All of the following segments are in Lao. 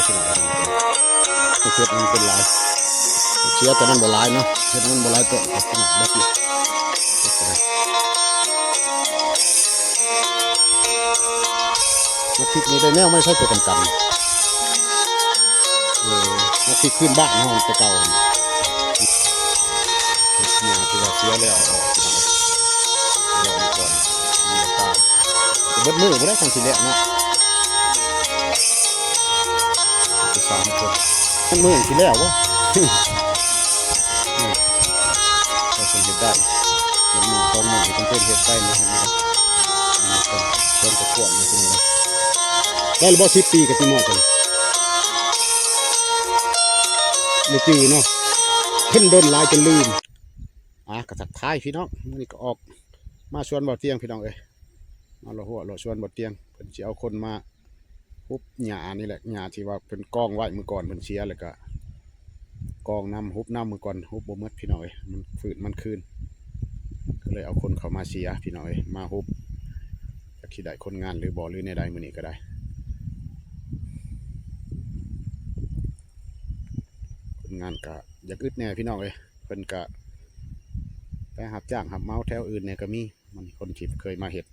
ເຫັດມັນເປັນຫຼາຍ ເສຍແຕ່ມັນບໍ່ຫຼາຍເນາະ ເຫັດມັນບໍ່ຫຼາຍຕົ້ນ ເອົາເບິດເລີຍ. ມາພິກນີ້ໄດ້ແນວມາໃຊ້ຕົວກຳກັນ ເອີ ມາພິກພື້ນບ້ານເຮົາແຕ່ເກົ່າ ເຮັດຫຍ້າທີ່ວ່າເສຍແລ້ວເອົາອອກ ເອົາອອກກ່ອນ ເອົາອອກ ເບິດມື້ບໍ່ໄດ້ ຈັ່ງຊິແລ້ວເນາະ ສາມຄົນ ເບິດມື້ຊິແລ້ວບໍ່? ອືມ ກໍຊິເຮັດໄດ້ ເຮັດມື້ສອງມື້ກໍເປັນເຮັດໄປເນາະ ເຫັນບໍ່? ເປັນສວນກະກວມຢູ່ທີ່ນີ້ ໄດ້ແລ້ວບໍ່ ສິບປີກະຕິໝໍ້ ບໍ່ຈື່ເນາະ ເຫັນດົນຫຼາຍຈົນລືມ. ອ່າ ກໍທັກທາຍພີ່ນ້ອງ ມື້ນີ້ກໍອອກມາສວນບໍ່ຕຽງ ພີ່ນ້ອງເອີຍ ມາເລາະຮົ້ວເລາະສວນບໍ່ຕຽງ ເພິ່ນຊິເອົາຄົນມາ ຮຸບຫຍ້ານີ້ແຫຼະ ຫຍ້າທີ່ວ່າເພິ່ນກອງໄວ້ມື້ກ່ອນ ເພິ່ນເສຍແລ້ວກະກອງນຳ ຮຸບນຳ ມື້ກ່ອນຮຸບບໍ່ໝົດພີ່ນ້ອງເອີຍ ມັນຟື້ນມັນຄືນ ກໍເລີຍເອົາຄົນເຂົ້າມາເສຍພີ່ນ້ອງເອີຍ ມາຮຸບ ຈັກຊິໄດ້ຄົນງານຫຼືບໍ່ ຫຼືແນວໃດ ມື້ນີ້ກໍໄດ້ ຄົນງານກະຢາກອຶດແດ່ພີ່ນ້ອງເອີຍ ເພິ່ນກະໄປຮັບຈ້າງຮັບເໝົາແຖວອື່ນແດ່ກໍມີ ມັນຄົນທີ່ເຄີຍມາເຮັດ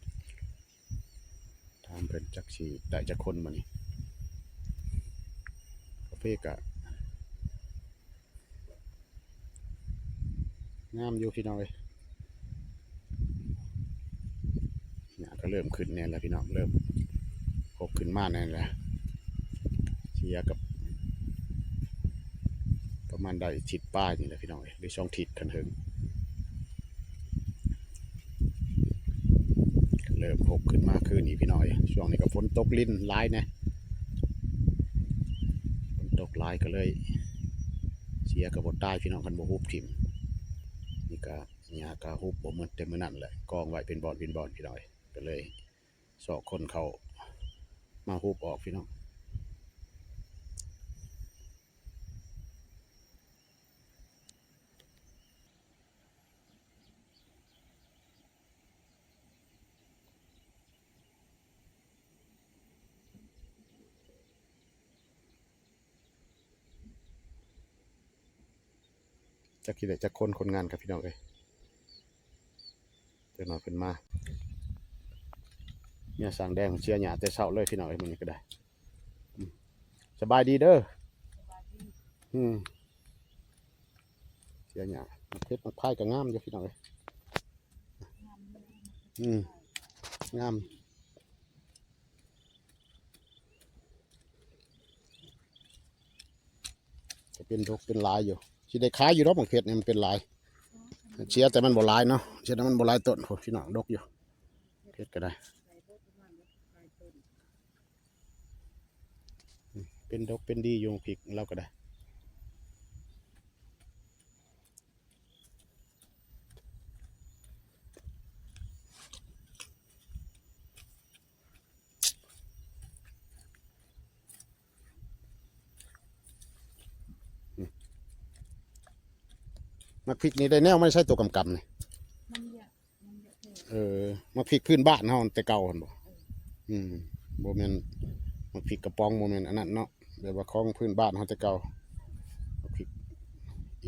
ຖາມເພິ່ນຈັກຊິໄດ້ຈັກຄົນມື້ນີ້ ກາເຟກະງາມຢູ່ພີ່ນ້ອງເອີຍ ຫຍ້າກໍເລີ່ມຂຶ້ນແດ່ແລ້ວພີ່ນ້ອງ ເລີ່ມ ປົກຂຶ້ນມາແດ່ແລ້ວ ເສຍກັບ ປະມານໄດ້ທິດປາຍນີ້ແຫຼະພີ່ນ້ອງເອີຍ ຫຼືສອງທິດຄັນເຖິງ ເລີ່ມປົກຂຶ້ນມາຄືນອີກພີ່ນ້ອງເອີຍ ຊ່ວງນີ້ກໍຝົນຕົກລິນຫຼາຍແດ່ ຝົນຕົກຫຼາຍກໍເລີຍ ເສຍກໍບໍ່ຕາຍພີ່ນ້ອງ ຄັນບໍ່ຮຸບຖິ້ມ ນີ້ກໍຫຍ້າກໍຮຸບບໍ່ໝົດແຕ່ມື້ນັ້ນແຫຼະ ກອງໄວ້ເປັນບ່ອນເປັນບ່ອນພີ່ນ້ອງເອີຍ ກໍເລີຍ ຊອກຄົນເຂົ້າມາຮຸບອອກພີ່ນ້ອງ ຈັກຊິໄດ້ຈັກຄົນຄົນງານກັນພີ່ນ້ອງເອີຍ ຈັກໜ້ອຍເພິ່ນມາ ເມຍຊ່າງແດງເສຍຫຍ້າແຕ່ເຊົ້າເລີຍພີ່ນ້ອງເອີຍ ມື້ນີ້ກໍໄດ້ ອືມ ສະບາຍດີເດີ ອືມ ເສຍຫຍ້າ ໝາກເຜັດໝາກພາຍກໍງາມຢູ່ພີ່ນ້ອງເອີຍ ອືມ ງາມ ກໍເປັນດົກເປັນຫຼາຍຢູ່ ຊິໄດ້ຂາຍຢູ່ດອກ ໝາກເຜັດນີ້ມັນເປັນຫຼາຍ ເສຍແຕ່ມັນບໍ່ຫຼາຍເນາະ ເສຍແຕ່ມັນບໍ່ຫຼາຍຕົ້ນພຸ້ນ ພີ່ນ້ອງ ດົກຢູ່ ເຜັດກໍໄດ້ ເປັນດົກເປັນດີຢູ່ ໝາກພິກລາວກໍໄດ້. ໝາກພິກນີ້ໄດ້ແນວມາໃຊ້ໂຕກຳໆນີ້ ມັນຢາກ ມັນຢາກແພງ ເອີ ໝາກພິກພື້ນບ້ານເຮົາແຕ່ເກົ່າຫັ້ນບໍ່? ເອີ ອືມ ບໍ່ແມ່ນໝາກພິກກະປ໋ອງ ບໍ່ແມ່ນອັນນັ້ນເນາະ ແບບວ່າຂອງພື້ນບ້ານເຮົາແຕ່ເກົ່າ ໝາກພິກເ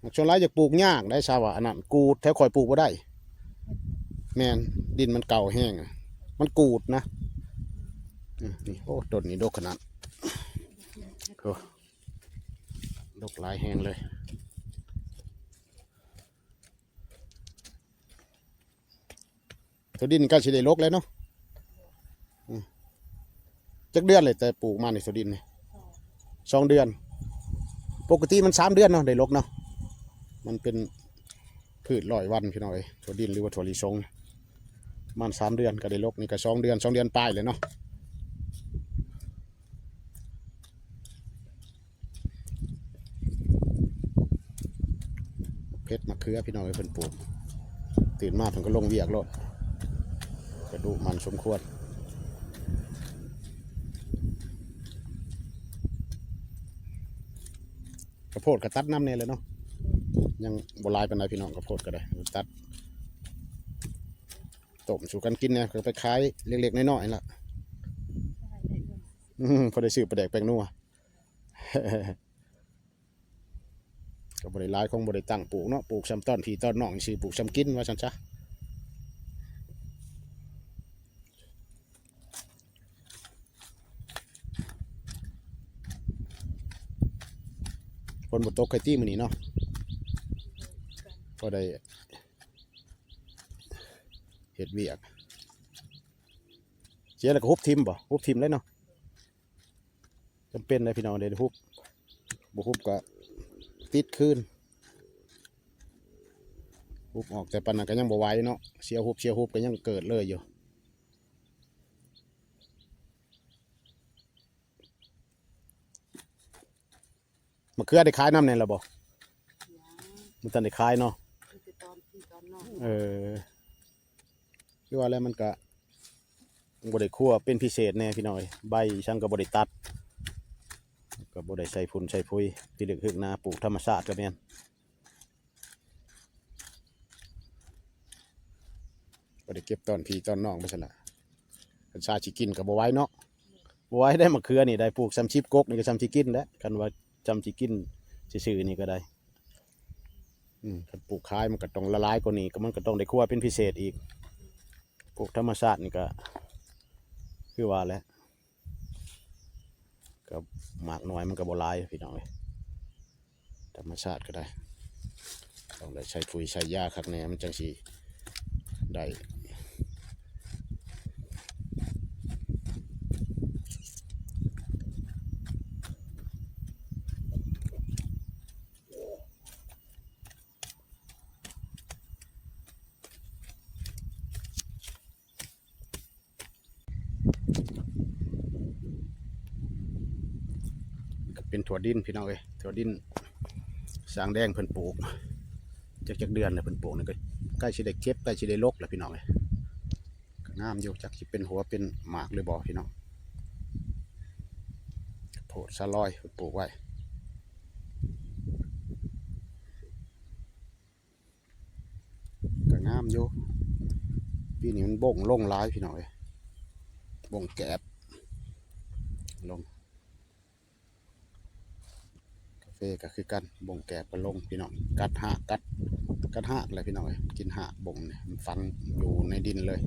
ອັດ ສ່ວນຫຼາຍຢາກປູກຍາກໄດ໋ ຊາວວ່າອັນນັ້ນ ກູດ ແຖວຂ້ອຍປູກບໍ່ໄດ້ ແມ່ນ ດິນມັນເກົ່າແຮງ ມັນກູດນະ ອືມ ນີ້ ໂອ້ ຕົ້ນນີ້ດົກຂະໜາດ ໂອ້ ດົກຫຼາຍແຮງເລີຍ. ຖົ່ວດິນໃກ້ຊິໄດ້ລົກແລ້ວເນາະ ອືມ ຈັກເດືອນແລ້ວແຕ່ປູກມານີ້ຖົ່ວດິນນີ້? ສອງເດືອນ ປົກກະຕິມັນສາມເດືອນເນາະໄດ້ລົກເນາະ ມັນເປັນພືດຮ້ອຍວັນພີ່ນ້ອງເອີຍ ຖົ່ວດິນ ຫຼືວ່າຖົ່ວລິສົງ ປະມານສາມເດືອນກໍໄດ້ລົກ ນີ້ກໍສອງເດືອນ ສອງເດືອນປາຍແລ້ວເນາະ. ເຜັດມະເຂືອພີ່ນ້ອງເອີຍ ເພິ່ນປູກ ຕື່ນມາເພິ່ນກໍລົງວຽກໂລດ ກະດຸໝັ່ນສົມຄວນ ກະໂພດກະຕັດນຳແດ່ແຫຼະເນາະ ຍັງບໍ່ຫຼາຍປານໃດພີ່ນ້ອງ ກະໂພດກະໄດ້ຕັດ ຕົ້ມສູ່ກັນກິນແດ່ ກໍໄປຂາຍເລັກໆນ້ອຍໆລະ. ອືມ ພໍໄດ້ຊື້ປາແດກແປ້ງນົວ ກໍບໍ່ໄດ້ຫຼາຍ ຄົງບໍ່ໄດ້ຕັ້ງປູກເນາະ ປູກຊ່ຳຕອນພີ່ຕອນນ້ອງຊື່ ປູກຊ່ຳກິນວ່າຊັ້ນຊະ. ຝົນບໍ່ຕົກໃຜຕິມື້ນີ້ເນາະ ພໍໄດ້ເຮັດວຽກ. ເສຍແລ້ວກໍຫຸບຖິ້ມບໍ? ຫຸບຖິ້ມເລີຍເນາະ. ຈຳເປັນເດ້ພີ່ນ້ອງເດ້ ຫຸບ ບໍ່ຫຸບກໍຕິດຄືນ. ຫຸບອອກ ແຕ່ປານນັ້ນກໍຍັງບໍ່ໄຫວເນາະ ເສຍຫຸບ ເສຍຫຸບກໍຍັງເກີດເລີຍຢູ່. ມະເຂືອໄດ້ຂາຍນຳແດ່ລະບໍ່? ຍັງ ບໍ່ທັນໄດ້ຂາຍເນາະ. ມີແຕ່ຕອນພີ່ຕອນນ້ອງ. ເອີ ຄືວ່າແລ້ວ ມັນກະບໍ່ໄດ້ຄົວເປັນພິເສດແດ່ພີ່ນ້ອງເອີຍ ໃບສັງກໍບໍ່ໄດ້ຕັດ ກໍບໍ່ໄດ້ໃສ່ຝຸ່ນໃສ່ປຸຍ ພິລຶກຮຶກໜາ ປູກທຳມະຊາດກໍແມ່ນ. ບໍ່ໄດ້ເກັບຕອນພີ່ຕອນນ້ອງໄປຊັ້ນລະ ຄັນຊາຊິກິນກໍບໍ່ໄຫວເນາະ. ບໍ່ໄຫວໄດ໋ ມະເຂືອນີ້ໄດ້ ປູກຊ່ຳສິບກົກນີ້ກໍຊ່ຳຊິກິນແຫຼະ ຄັນວ່າຊ່ຳຊິກິນຊື່ໆນີ້ກໍໄດ້. ອືມ ຄັນປູກຂາຍມັນກໍຕ້ອງຫຼາຍໆກວ່ານີ້ ກໍມັນກໍຕ້ອງໄດ້ຄົວເປັນພິເສດອີກ. ປູກທຳມະຊາດນີ້ກໍຄືວ່າແຫຼະ ກໍໝາກໜ່ວຍມັນກໍບໍ່ຫຼາຍພີ່ນ້ອງເອີຍ. ທຳມະຊາດກໍໄດ້ ຕ້ອງໄດ້ໃສ່ປຸຍໃສ່ຢາຄັກແນ່ ມັນຈັ່ງຊິໄດ້. ກໍເປັນຖົ່ວດິນພີ່ນ້ອງເອີຍ ຖົ່ວດິນຊ່າງແດງເພິ່ນປູກ ຈັກ ຈັກເດືອນແລ້ວເພິ່ນປູກນີ້ ກໍໃກ້ຊິໄດ້ເກັບ ໃກ້ຊິໄດ້ລົກແລ້ວພີ່ນ້ອງເອີຍ. ກໍງາມຢູ່ ຈັກຊິເປັນຫົວເປັນໝາກຫຼືບໍ່ພີ່ນ້ອງ. ໂພດສາລອຍເພິ່ນປູກໄວ້ ກໍງາມຢູ່. ປີນີ້ມັນບົ້ງລົງຫຼາຍພີ່ນ້ອງເອີຍ ບົ້ງແກບລົງ. ກາເຟກໍຄືກັນ ບົ້ງແກບກໍລົງພີ່ນ້ອງ ກັດຮາກ ກັດ ກັດຮາກແຫຼະພີ່ນ້ອງເອີຍ. ກິນຮາກບົ້ງນີ້ ມັນຝັງຢູ່ໃນດິນເລີຍ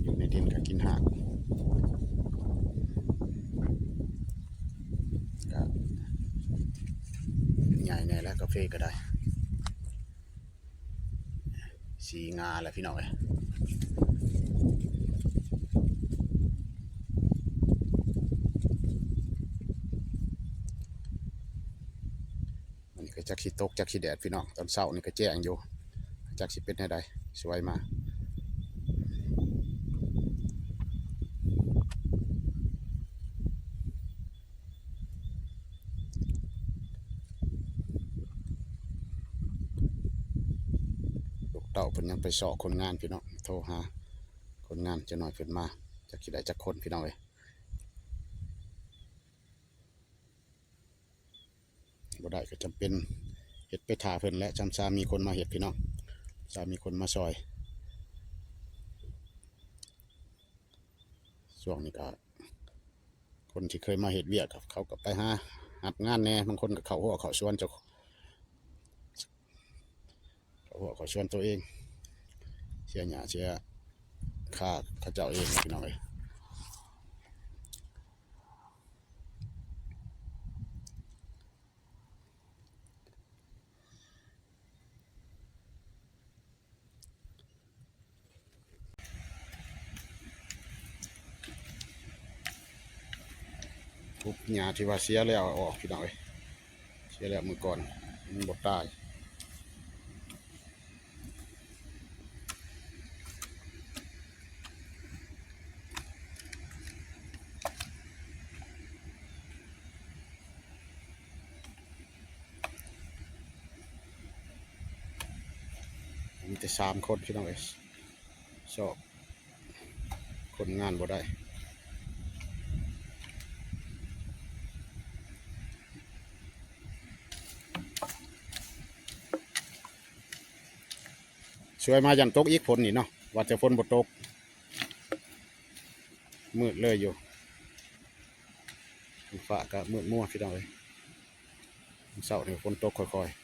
ຢູ່ໃນດິນກໍກິນຮາກ. ກະໃຫຍ່ແດ່ແລ້ວ ກາເຟກໍໄດ້ ສີ່ງາແລ້ວພີ່ນ້ອງເອີຍ. ມື້ນີ້ກໍຈັກຊິຕົກຈັກຊິແດດພີ່ນ້ອງ ຕອນເຊົ້ານີ້ກໍແຈ້ງຢູ່ ຈັກຊິເປັນແນວໃດ ສວຍມາ. ລູກເຕົ້າເພິ່ນຍັງໄປຊອກຄົນງານພີ່ນ້ອງ ໂທຫາຄົນງານ ຈັກໜ້ອຍເພິ່ນມາ ຈັກຊິໄດ້ຈັກຄົນພີ່ນ້ອງເອີຍ. ບໍ່ໄດ້ກໍຈຳເປັນເຮັດໄປຖ້າເພິ່ນແຫຼະ ຊ່ຳຊາມີຄົນມາເຮັດພີ່ນ້ອງ ຊາມີຄົນມາຊ່ອຍ. ຊ່ວງນີ້ກໍຄົນທີ່ເຄີຍມາເຮັດວຽກ ເຂົາກໍໄປຫາຮັບງານແດ່ ບາງຄົນກໍເຂົ້າຮົ້ວເຂົ້າສວນເຈົ້າ ເຂົ້າຮົ້ວເຂົ້າສວນໂຕເອງ ເສຍຫຍ້າເສຍຄາເຂົາເຈົ້າເອງພີ່ນ້ອງເອີຍ. ປຸບຫຍ້າທີ່ວ່າເສຍແລ້ວເອົາອອກພີ່ນ້ອງເອີຍ ເສຍແລ້ວມື້ກ່ອນ ມັນບໍ່ຕາຍ. ມີແຕ່ສາມຄົນພີ່ນ້ອງເອີຍ ຊອກຄົນງານບໍ່ໄດ້. ຊ່ວຍມາຢ້ານຕົກອີກຝົນນີ້ເນາະ ວ່າແຕ່ຝົນບໍ່ຕົກ ມືດເລີຍຢູ່. ຟ້າກໍມືດມົວພີ່ນ້ອງເອີຍ. ເຊົ້ານີ້ຝົນຕົກຄ່ອຍໆ.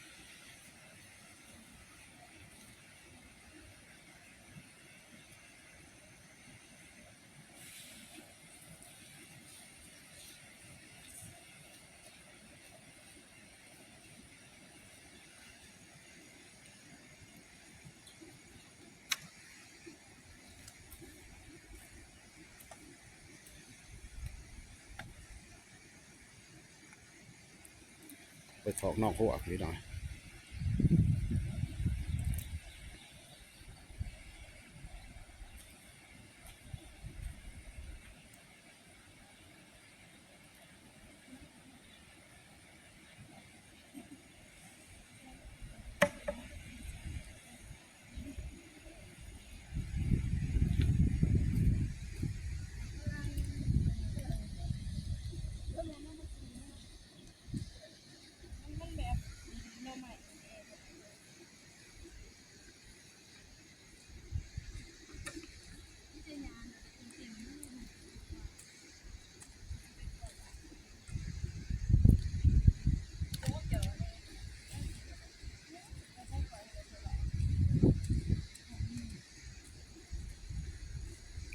ໄປຖອກນອກຮົ້ວພີ່ນ້ອງ.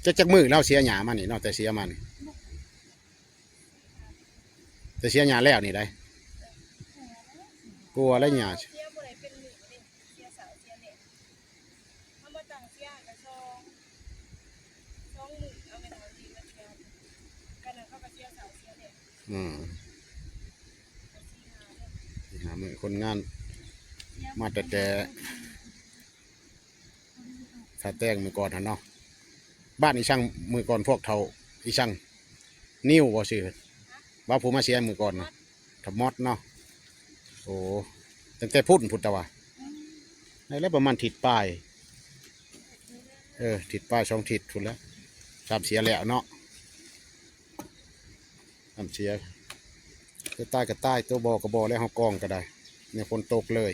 ຈັກ ຈັກມື້ລາວເສຍຫຍ້າມານີ້ເນາະ ແຕ່ເສຍມານີ້. ແຕ່ເສຍຫຍ້າແລ້ວນີ້ໄດ໋ ກວ່າແລ້ວຫຍ້າ ເສຍບໍ່ໄດ້ເປັນມື້ເດ້ ເສຍເຊົ້າເສຍແລງ ເຮົາມາຕັ້ງເສຍກະສອງ ສອງມື້ ເອົາແມ່ນເຮົາດີມາເສຍ ກະນັ້ນເຂົາກະເສຍເຊົ້າເສຍແລງ. ອືມ ກະສີ່ຫ້າມື້ ສີ່ຫ້າມື້ ຄົນງານມາແຕ່ ແຕ່ ຖ້າແຕ່ງມື້ກ່ອນຫັ້ນເນາະ ບ້ານອີ່ສັງ ມື້ກ່ອນພວກເຖົ້າອີ່ສັງ ນິວບໍ່ຊື່ ວ່າຜູ້ມາເສຍມື້ກ່ອນນະ ທະມອດເນາະ. ໂອ້ ຕັ້ງແຕ່ພຸ້ນພຸ້ນຕະວ່າ ໄດ້ແລ້ວປະມານທິດປາຍ ເອີ ທິດປາຍສອງທິດພຸ້ນແຫຼະ ຊ້ຳເສຍແລ້ວເນາະ. ນ້ຳເສຍ ຕົວຕາຍກໍຕາຍ ຕົວບໍ່ກໍບໍ່ ແລ້ວເຮົາກອງກໍໄດ້ ແນວຝົນຕົກເລີຍ.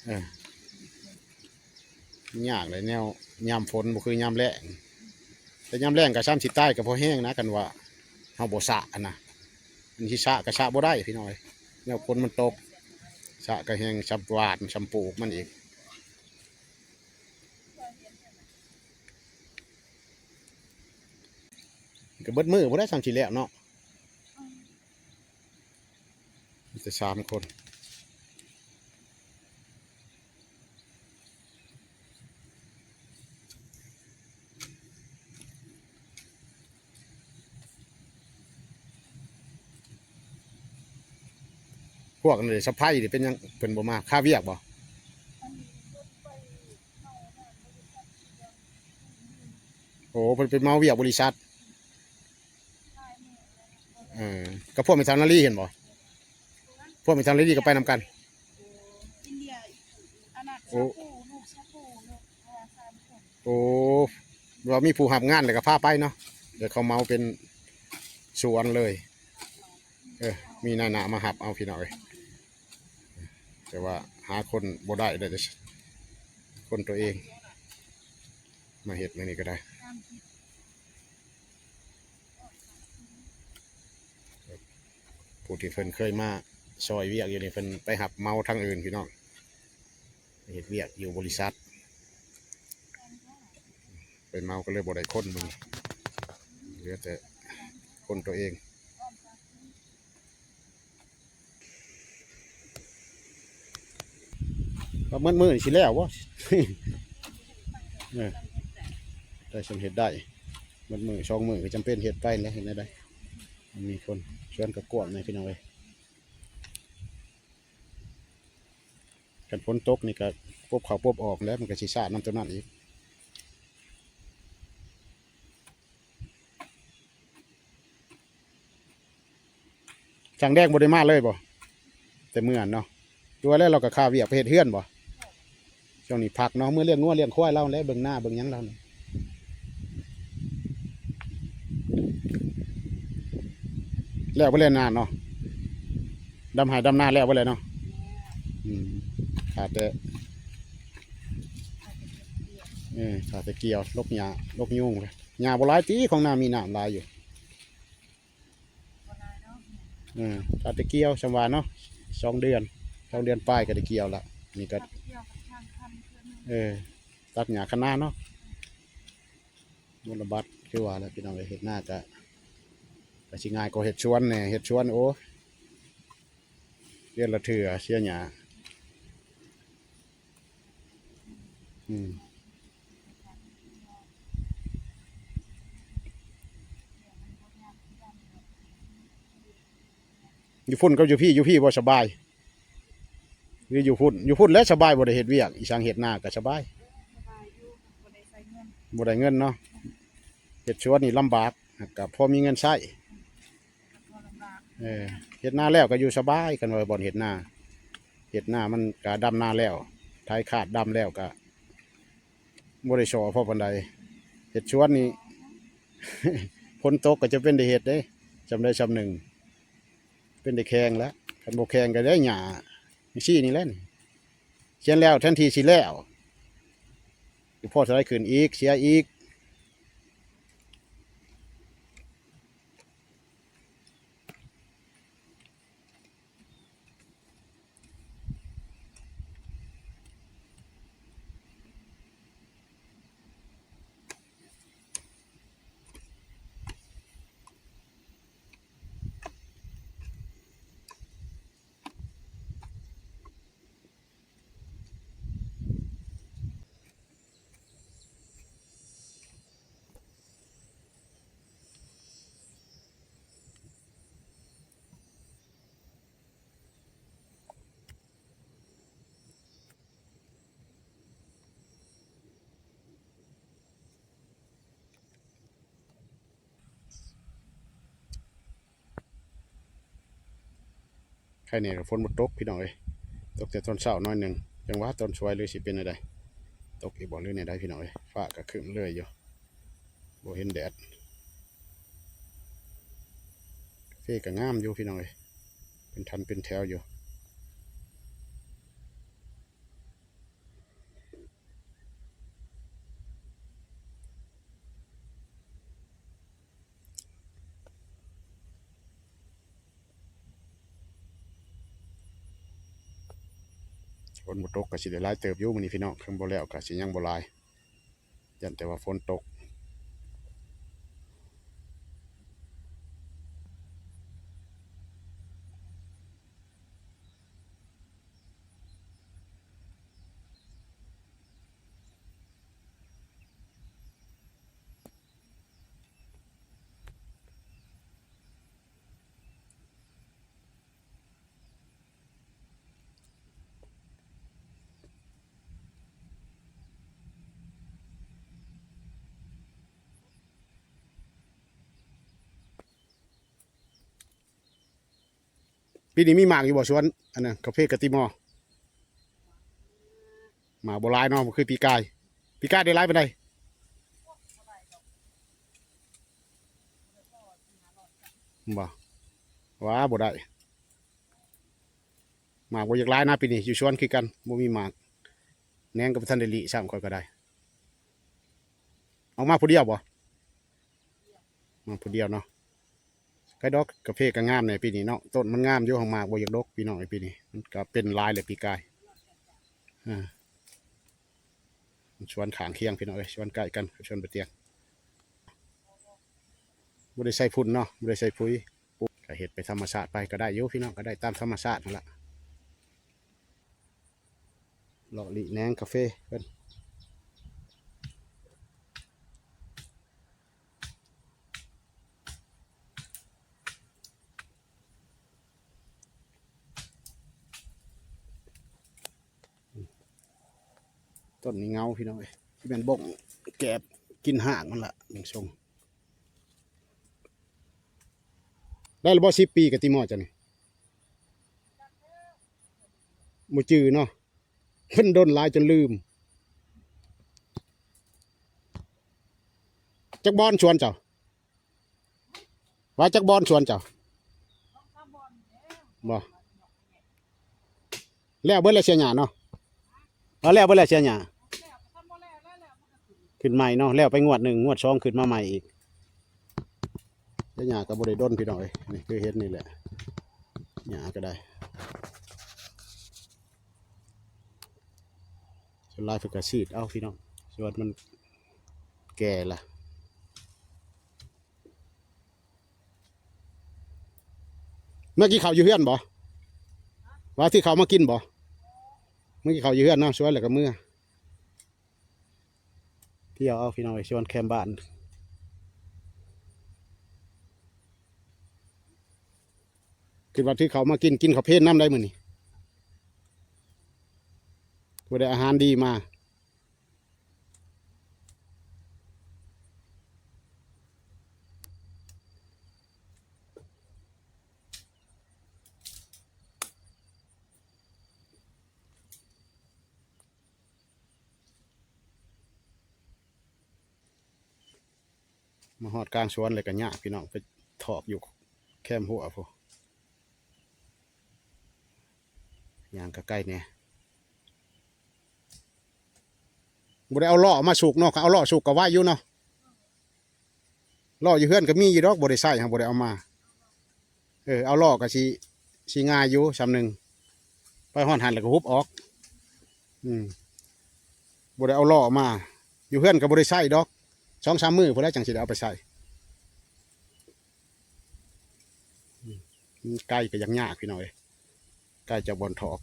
ເອີ ຍາກເລີຍ ແນວຍາມຝົນບໍ່ຄືຍາມແລ້ງ ແຕ່ຍາມແລ້ງກໍຊ້ຳຊິຕາຍກໍພໍແຮງນະ ຄັນວ່າເຮົາບໍ່ຊະຫັ້ນນະ ມັນຊິຊະກໍຊະບໍ່ໄດ້ພີ່ນ້ອງເອີຍ ແນວຝົນມັນຕົກ ຊະກໍແຮງຊ້ຳຫວ່ານຊ້ຳປູກມັນອີກ. ກໍເບິດມື້ພຸ້ນແຫຼະ ຊ່ຳຊິແລ້ວເນາະ ມີແຕ່ສາມຄົນ. ພວກນັ້ນເດ ສະໄພນີ້ເປັນຫຍັງເພິ່ນບໍ່ມາ ຄາວຽກບໍ່? ໂອ້ ເພິ່ນໄປເມົາວຽກບໍລິສັດ. ເອີ ກັບພວກແມ່ເຖົ້ານາລີເຫັນບໍ່? ພວກແມ່ເຖົ້ານາລີກໍໄປນຳກັນ. ໂອ້ ໂອ້ ວ່າມີຜູ້ຮັບງານແລ້ວກໍພາໄປເນາະ ແລ້ວເຂົາເໝົາເປັນສວນເລີຍ. ເອີ ມີນາຍໜ້າມາຮັບເອົາພີ່ນ້ອງເອີຍ ແຕ່ວ່າຫາຄົນບໍ່ໄດ້ ໄດ້ແຕ່ຄົນຕົວເອງມາເຮັດມື້ນີ້ກໍໄດ້. ຜູ້ທີ່ເພິ່ນເຄີຍມາຊ່ອຍວຽກຢູ່ນີ້ ເພິ່ນໄປຮັບເໝົາທາງອື່ນພີ່ນ້ອງ ເຮັດວຽກຢູ່ບໍລິສັດ ໄປເໝົາກໍເລີຍບໍ່ໄດ້ຄົນ ເຫຼືອແຕ່ຄົນຕົວເອງ. ວ່າໝົດມື້ນີ້ຊິແລ້ວບໍ່? ເອີ ໄດ້ສ່ຳເຮັດໄດ້ ໝົດມື້ສອງມື້ກໍຈຳເປັນເຮັດໄປແຫຼະ ເຮັດແນວໃດ ມັນມີຄົນ ສວນກໍກວ້າງແດ່ພີ່ນ້ອງເອີຍ. ຄັນຝົນຕົກນີ້ກໍປົບເຂົ້າປົບອອກແຫຼະ ມັນກໍຊິຊ້ານຳຕົວນັ້ນອີກ. ຊ່າງແດງບໍ່ໄດ້ມາເລີຍບໍ່? ແຕ່ເມື່ອນັ້ນເນາະ ຕົວແລ້ວລາວກໍຄາວຽກໄປເຮັດເຮືອນບໍ່? ຊ່ວງນີ້ພັກເນາະ ເມືອລ້ຽງງົວລ້ຽງຄວາຍລາວແຫຼະ ເບິ່ງນາເບິ່ງຫຍັງລາວນີ້. ແລ້ວບໍ່ແລ້ວນາເນາະ ດຳໄຮ່ດຳນາແລ້ວບໍ່ແລ້ວເນາະ? ອືມ ຂາດແຕ່ ເອີ ຂາດແຕ່ກ່ຽວ ຫຼົກຫຍ້າຫຼົກຍຸງ. ຫຍ້າບໍ່ຫຼາຍຕິ ຂອງນາມີນ້ຳຫຼາຍຢູ່. ເອີ ຕັດໄດ້ກ່ຽວຊ່ຳວ່າເນາະ ສອງເດືອນ ສອງເດືອນປາຍກໍໄດ້ກ່ຽວລະ. ນີ້ກໍ ເອີ ຕັດຫຍ້າຄະນາເນາະ. ມົນລະບັດຄືວ່າແຫຼະພີ່ນ້ອງເອີຍ ເຮັດນາກະ ກະຊິງ່າຍກວ່າເຮັດສວນແດ່. ເຮັດສວນ ໂອ້ ເດືອນລະເທື່ອເສຍຫຍ້າ. ອືມ ຢູ່ພຸ້ນກັບຢູ່ພີ້ ຢູ່ພີ້ບໍ່ສະບາຍ ຫຼືຢູ່ພຸ້ນ? ຢູ່ພຸ້ນແຫຼະສະບາຍ ບໍ່ໄດ້ເຮັດວຽກອີ່ສັງ ເຮັດນາກໍສະບາຍ ສະບາຍຢູ່ ບໍ່ໄດ້ໃຊ້ເງິນ ບໍ່ໄດ້ເງິນເນາະ. ເຮັດສວນນີ້ລຳບາກ ກໍພໍມີເງິນໃຊ້. ເອີ ເຮັດນາແລ້ວກໍຢູ່ສະບາຍ ຄັນວ່າບ່ອນເຮັດນາ ເຮັດນາມັນກໍດຳນາແລ້ວ ໄຖຄາດດຳແລ້ວກໍບໍ່ໄດ້ສໍ້ພໍປານໃດ. ເຮັດສວນນີ້ ຝົນຕົກກໍຈະເປັນໄດ້ເຮັດເດ້ ຊ່ຳໃດຊ່ຳໜຶ່ງ ເປັນໄດ້ແຂ່ງແຫຼະ. ຄັນບໍ່ແຂ່ງກໍໄດ້ຫຍ້າຈັ່ງຊີ້ນີ້ແຫຼະ ຂຽນແລ້ວແທນທີ່ຊິແລ້ວ ພໍເທົ່າໃດຂຶ້ນອີກ ເສຍອີກ. ໄຄແນ່ກໍຝົນບໍ່ຕົກພີ່ນ້ອງເອີຍ ຕົກແຕ່ຕອນເຊົ້າໜ້ອຍໜຶ່ງ. ຈັ່ງວ່າຕອນສວຍຫຼືຊິເປັນແນວໃດ ຕົກອີກບໍ່ຫຼືແນວໃດພີ່ນ້ອງເອີຍ. ຟ້າກໍຄຶ້ມເລື້ອຍຢູ່ ບໍ່ເຫັນແດດ. ກາເຟກໍງາມຢູ່ພີ່ນ້ອງເອີຍ ເປັນຖັນເປັນແຖວຢູ່. ຝົນບໍ່ຕົກກໍຊິໄດ້ຫຼາຍເຕີບຢູ່ມື້ນີ້ພີ່ນ້ອງ ຄັນບໍ່ແລ້ວກໍຊິຍັງບໍ່ຫຼາຍ ຢ້ານແຕ່ວ່າຝົນຕົກ. ປີນີ້ມີໝາກຢູ່ບໍ່ສວນ ອັນນັ້ນ ກາເຟກະຕິມໍ? ໝາກບໍ່ຫຼາຍເນາະ ບໍ່ຄືປີກາຍ. ປີກາຍໄດ້ຫຼາຍປານໃດ? ບໍ່ ວ່າບໍ່ໄດ້. ໝາກບໍ່ຢາກຫຼາຍນະປີນີ້ ຢູ່ສວນຄືກັນ ບໍ່ມີໝາກ. ແໜງກໍບໍ່ທັນໄດ້ລີ້ຊ້ຳ ຂ້ອຍກໍໄດ້. ອອກມາຜູ້ດຽວບໍ່? ມາຜູ້ດຽວເນາະ. ໄກດອກ ກາເຟກໍງາມແດ່ປີນີ້ເນາະ ຕົ້ນມັນງາມຢູ່ ຫາກໝາກບໍ່ຢາກດົກ ພີ່ນ້ອງເອີຍ. ປີນີ້ມັນກໍເປັນຫຼາຍແຫຼະປີກາຍ. ເອີ ສວນຂ້າງຄຽງ ພີ່ນ້ອງເອີຍ ສວນໃກ້ກັນກັບສວນປາຕຽງ. ບໍ່ໄດ້ໃສ່ຝຸ່ນເນາະ ບໍ່ໄດ້ໃສ່ປຸ໋ຍ ປູກ ກໍເຮັດໄປທຳມະຊາດໄປກໍໄດ້ຢູ່ ພີ່ນ້ອງ ກໍໄດ້ຕາມທຳມະຊາດຫັ້ນລະ. ເລາະລີ້ແໜງກາເຟເພິ່ນ. ຕົ້ນນີ້ເຫງົາ ພີ່ນ້ອງເອີຍ ຊິແມ່ນບົ້ງແກບກິນຮາກມັນລະ ເບິ່ງຊົງ. ໄດ້ລະບໍ່ ສິບປີກະຕິມໍເຈົ້ານີ້? ບໍ່ຈື່ເນາະ ມັນດົນຫຼາຍຈົນລືມ. ຈັກບ່ອນສວນເຈົ້າ? ວ່າຈັກບ່ອນສວນເຈົ້າ? ບໍ່ ແລ້ວເບິດແລ້ວເສຍຫຍ້າເນາະ. ວ່າແລ້ວເບິດແລ້ວເສຍຫຍ້າ ຂຶ້ນໃໝ່ເນາະ. ແລ້ວໄປງວດໜຶ່ງ ງວດສອງຂຶ້ນມາໃໝ່ອີກ. ເສຍຫຍ້າກໍບໍ່ໄດ້ດົນ ພີ່ນ້ອງເອີຍ ນີ້ຄືເຫັນນີ້ແຫຼະ. ຫຍ້າກໍໄດ້ ສ່ວນຫຼາຍເພິ່ນກໍສີດເອົາພີ່ນ້ອງ ສ່ວນມັນແກ່ລະ. ເມື່ອກີ້ເຂົ້າຢູ່ເຮືອນບໍ່? ວ່າທີ່ເຂົ້າມາກິນບໍ່? ເມື່ອກີ້ເຂົ້າຢູ່ເຮືອນເນາະ ສ່ວນແລ້ວກໍເມືອ ທ່ຽວເອົາພີ່ນ້ອງເອີຍ ສວນແຄມບ້ານ. ຄິດວ່າທີ່ເຂົ້າມາກິນ ກິນເຂົ້າເພນນຳໄດ້ມື້ນີ້ ບໍ່ໄດ້ອາຫານດີມາ. ມາຮອດກາງສວນແລ້ວກໍຍາກພີ່ນ້ອງ ໄປຖອກຢູ່ແຄມຮົ້ວພຸ້ນ ຍ່າງກໍໄກແດ່. ບໍ່ໄດ້ເອົາລໍ້ມາສູກເນາະ ຄັນເອົາລໍ້ສູກກໍໄວຢູ່ເນາະ. ລໍ້ຢູ່ເຮືອນກໍມີຢູ່ດອກ ບໍ່ໄດ້ໃຊ້ ຫາບໍ່ໄດ້ເອົາມາ. ເອີ ເອົາລໍ້ກໍຊິ ຊິງ່າຍຢູ່ສ່ຳໜຶ່ງ ໄປຮອດຫັ້ນແລ້ວກໍຫຸບອອກ. ອືມ ບໍ່ໄດ້ເອົາລໍ້ມາ ຢູ່ເຮືອນກໍບໍ່ໄດ້ໃຊ້ດອກ ສອງສາມມື້ພຸ້ນແຫຼະ ຈັ່ງຊິໄດ້ເອົາໄປໃຊ້. ອືມ ມັນໄກກໍຍັງຍາກພີ່ນ້ອງເອີຍ ໃກ້ຈະບ່ອນຖອກ.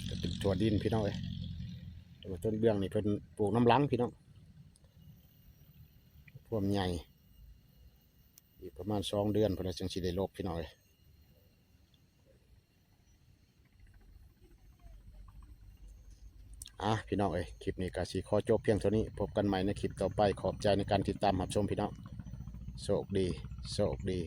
ກໍເປັນຖົ່ວດິນພີ່ນ້ອງເອີຍ ແຕ່ວ່າຕົ້ນເບື້ອງນີ້ເພິ່ນປູກນຳຫຼັງພີ່ນ້ອງ ພວມໃຫຍ່ ອີກປະມານສອງເດືອນພຸ້ນແຫຼະ ຈຶ່ງຊິໄດ້ລົບພີ່ນ້ອງເອີຍ. ອ່າ ພີ່ນ້ອງເອີຍ ຄລິບນີ້ກໍຊິຂໍຈົບພຽງເທົ່ານີ້ ພົບກັນໃໝ່ໃນຄລິບຕໍ່ໄປ. ຂອບໃຈໃນການຕິດຕາມຮັບຊົມພີ່ນ້ອງ ໂຊກດີ ໂຊກດີ.